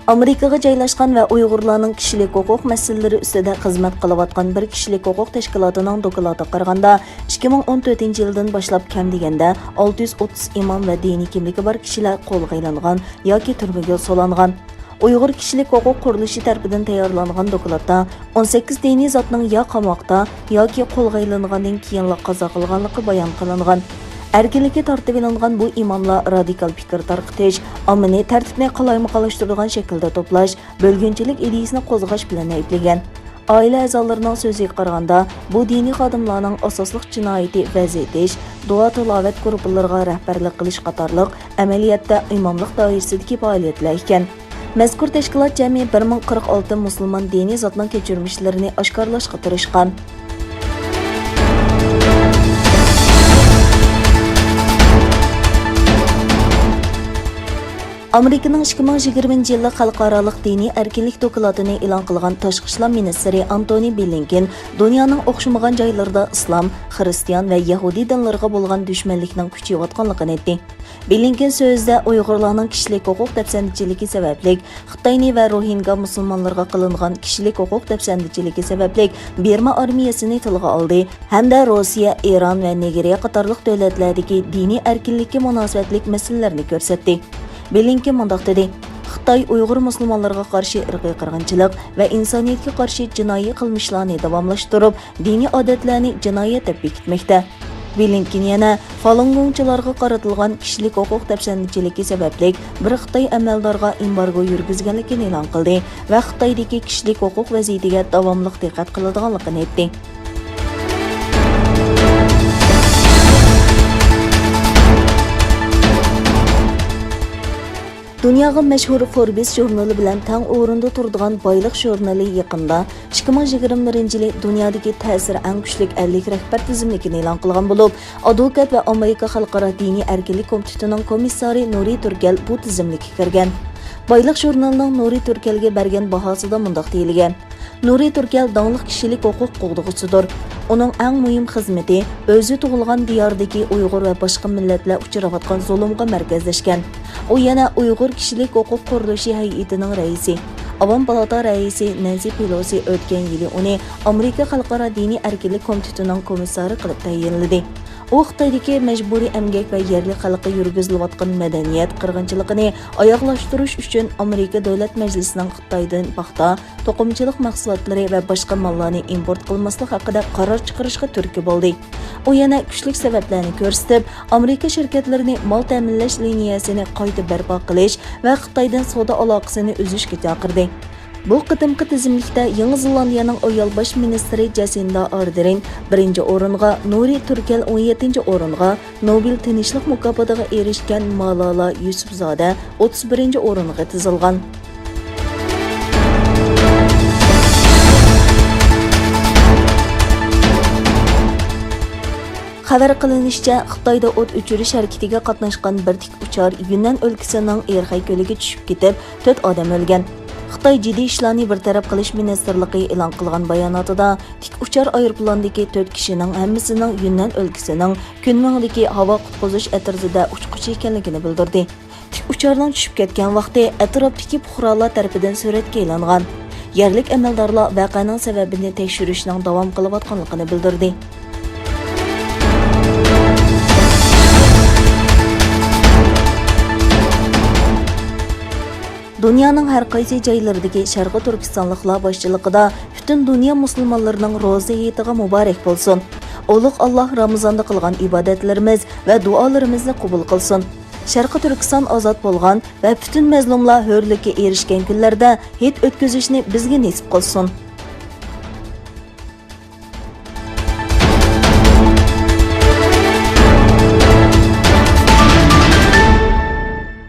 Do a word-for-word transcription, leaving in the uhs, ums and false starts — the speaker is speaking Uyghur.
ئامېرىكىغا جايلاشقان ۋە ئۇيغۇرلارنىڭ كىشىلىك ھوقۇق مەسىلىلىرى ئۈستىدە خىزمەت قىلىۋاتقان بىر كىشىلىك ھوقۇق تەشكىلاتىنىڭ دوكلاتىغا قارىغاندا، ئىككى مىڭ ئون تۆتىنچى يىلدىن باشلاپ كەم دېگەندە ئالتە يۈز ئوتتۇز ئىمام ۋە دىنىي كىملىكى بار كىشىلەر قولغا ئېلىنغان ياكى تۈرمىگە سولانغان. ئۇيغۇر كىشىلىك ھوقۇق قۇرۇلۇشى تەرىپىدىن تەييارلانغان دوكلاتتا ئون سەككىز دىنىي زاتنىڭ يا قاماقتا ياكى قولغا ئېلىنغاندىن كېيىنلا قازا قىلغانلىقى بايان قىلىنغان. ئەركىنلىككە تارتىۋېلىنغان بۇ ئىماملار رادىكال پىكىر تارقىتىش، ئاممىنى تەرتىپنى قالايمىقانلاشتۇرىدىغان شەكىلدە توپلاش، بۆلگۈنچىلىك ئىدىيىسىنى قوزغاش بىلەن ئەيىبلىگەن. ئائىلە ئەزالىرىنىڭ سۆزىگە قارىغاندا، بۇ دىنىي خادىملارنىڭ ئاساسلىق جىنايىتى ۋەز ئېيتىش، دۇئا-تىلاۋەت گۇرۇپپىلىرىغا رەھبەرلىك قىلىش قاتارلىق ئەمەلىيەتتە ئىماملىق دائىرىسىدىكى پائالىيەتلەر ئىكەن. مەزكۇر تەشكىلات جەمئىي بىر مىڭ قىرىق ئالتە مۇسۇلمان دىنىي زاتنىڭ كەچۈرمىشلىرىنى ئاشكارىلاشقا تىرىشقان. ئامېرىكىنىڭ ئىككى مىڭ يىگىرمىنچى يىللىق خەلقئارالىق دىنىي ئەركىنلىك دوكلاتىنى ئېلان قىلغان تاشقى ئىشلار مىنىستىرى ئانتونى بلىنكېن دۇنيانىڭ ئوخشىمىغان جايلىرىدا ئىسلام، خىرىستىيان ۋە يەھۇدىي دىنلىرىغا بولغان دۈشمەنلىكنىڭ كۈچىيىۋاتقانلىقىنى ئېيتتى. بلىنكېن سۆزىدە ئۇيغۇرلارنىڭ كىشىلىك ھوقۇق دەپسەندىچىلىكى سەۋەبلىك خىتاينى ۋە روھىنگا مۇسۇلمانلىرىغا قىلىنغان كىشىلىك ھوقۇق دەپسەندىچىلىكى سەۋەبلىك بىرما ئارمىيەسىنى تىلغا ئالدى ھەمدە روسىيە، ئىران ۋە نېگېرىيە قاتارلىق دۆلەتلەردىكى دىنىي ئەركىنلىككە مۇناسىۋەتلىك مەسىلىلەرنى كۆرسەتتى. بلىنكېن مۇنداق دېدى، خىتاي ئۇيغۇر مۇسۇلمانلىرىغا قارشى ئىرقىي قىرغىنچىلىق ۋە ئىنسانىيەتكە قارشى جىنايى قىلمىشلارنى داۋاملاشتۇرۇپ، دىنىي ئادەتلەرنى جىنايەت دەپ بېكىتمەكتە. بلىنكېن يەنە فالۇنگوڭچىلارغا قارىتىلغان كىشىلىك ھوقۇق دەپسەندىچىلىكى سەۋەبلىك بىر خىتاي ئەمەلدارغا ئېمبارگو يۈرگۈزگەنلىكىنى ئېلان قىلدى ۋە خىتايدىكى كىشىلىك ھوقۇق ۋەزىيىتىگە داۋاملىق دىققەت قىلىدىغانلىقىنى ئېيتتى. دۇنياغا مەشھۇر فوربس ژۇرنىلى بىلەن تەڭ ئورۇندا تۇرىدىغان بايلىق ژۇرنىلى يېقىندا ئىككى مىڭ يىگىرمە بىرىنچى يىلى دۇنيادىكى تەسىرى ئەڭ كۈچلۈك ئەللىك رەھبەر تىزىملىكىنى ئېلان قىلغان بولۇپ، ئادۋوكات ۋە ئامېرىكا خەلقئارا دىنىي ئەركىنلىك كومىتېتىنىڭ كومىسسارى نۇرى تۈركەل بۇ تىزىملىككە كىرگەن. بايلىق ژۇرنىلىنىڭ نۇرى تۈركەلگە بەرگەن باھاسىدا مۇنداق دېيىلگەن: نۇرى تۈركەل داڭلىق كىشىلىك ھوقۇق قوغدىغۇچىدۇر. ئۇنىڭ ئەڭ مۇھىم خىزمىتى ئۆزى تۇغۇلغان دىياردىكى ئۇيغۇر ۋە باشقا مىللەتلەر ئۇچراۋاتقان زۇلۇمغا مەركەزلەشكەن. ئۇ يەنە ئۇيغۇر كىشىلىك ھوقۇق قۇرۇلۇشى ھەيئىتىنىڭ رەئىسى، ئاۋام پالاتا رەئىسى نەنسى پېلوسى ئۆتكەن يىلى ئۇنى ئامېرىكا خەلقئارا دىنىي ئەركىنلىك كومىتېتىنىڭ كومىسسارى قىلىپ تەيىنلىدى. ئۇ خىتايدىكى مەجبۇرىي ئەمگەك ۋە يەرلىك خەلققە يۈرگۈزۈلۈۋاتقان مەدەنىيەت قىرغىنچىلىقىنى ئاياغلاشتۇرۇش ئۈچۈن ئامېرىكا دۆلەت مەجلىسىنىڭ خىتايدىن پاختا، توقۇمىچىلىق مەھسۇلاتلىرى ۋە باشقا ماللارنى ئىمپورت قىلماسلىق ھەققىدە قارار چىقىرىشقا تۈرتكە بولدى. ئۇ يەنە كۈچلۈك سەۋەبلەرنى كۆرسىتىپ، ئامېرىكا شىركەتلىرىنى مال تەمىنلەش لىنىيەسىنى قايتا بەرپا قىلىش ۋە خىتايدىن سودا ئالاقىسىنى ئۈزۈشكە چاقىردى. بۇ قېتىمقى تىزىملىكتە يېڭى زېلاندىيەنىڭ ئايال باش مىنىستىرى جەسىندا ئاردېرن بىرىنچى ئورۇنغا، نۇرى تۈركەل ئون يەتتىنچى ئورۇنغا، نوبېل تىنچلىق مۇكاپاتىغا ئېرىشكەن مالالا يۈسۈپزادە ئوتتۇز بىرىنچى ئورۇنغا تىزىلغان. خەۋەر قىلىنىشىچە، خىتايدا ئوت ئۆچۈرۈش ھەرىكىتىگە قاتناشقان بىر تىك ئۇچار يۈننەن ئۆلكىسىنىڭ ئېرخەي كۆلىگە چۈشۈپ كېتىپ، تۆت ئادەم ئۆلگەن. خىتاي جىددىي ئىشلارنى بىر تەرەپ قىلىش مىنىستىرلىقى ئېلان قىلغان باياناتىدا، تىك ئۇچار ئايروپىلاندىكى تۆت كىشىنىڭ ھەممىسىنىڭ يۈننەن ئۆلكىسىنىڭ كۈنمىڭدىكى ھاۋا قۇتقۇزۇش ئەترىتىدە ئۇچقۇچى ئىكەنلىكىنى بىلدۈردى. تىك ئۇچارنىڭ چۈشۈپ كەتكەن ۋاقتى ئەتراپتىكى پۇقرالار تەرىپىدىن سۈرەتكە ئېلىنغان. يەرلىك ئەمەلدارلار ۋەقەنىڭ سەۋەبىنى تەكشۈرۈشنىڭ داۋام قىلىۋاتقانلىقىنى بىلدۈردى. دۇنيانىڭ ھەر قايسى جايلىرىدىكى شەرقىي تۈركىستانلىقلار باشچىلىقىدا پۈتۈن دۇنيا مۇسۇلمانلىرىنىڭ روزا ھېيتىغا مۇبارەك بولسۇن! ئۇلۇغ ئاللاھ رامىزاندا قىلغان ئىبادەتلىرىمىز ۋە دۇئالىرىمىزنى قوبۇل قىلسۇن! شەرقىي تۈركىستان ئازاد بولغان ۋە پۈتۈن مەزلۇملار ھۆرلۈككە ئېرىشكەن كۈنلەردە ھېيت ئۆتكۈزۈشنى بىزگە نېسىپ قىلسۇن!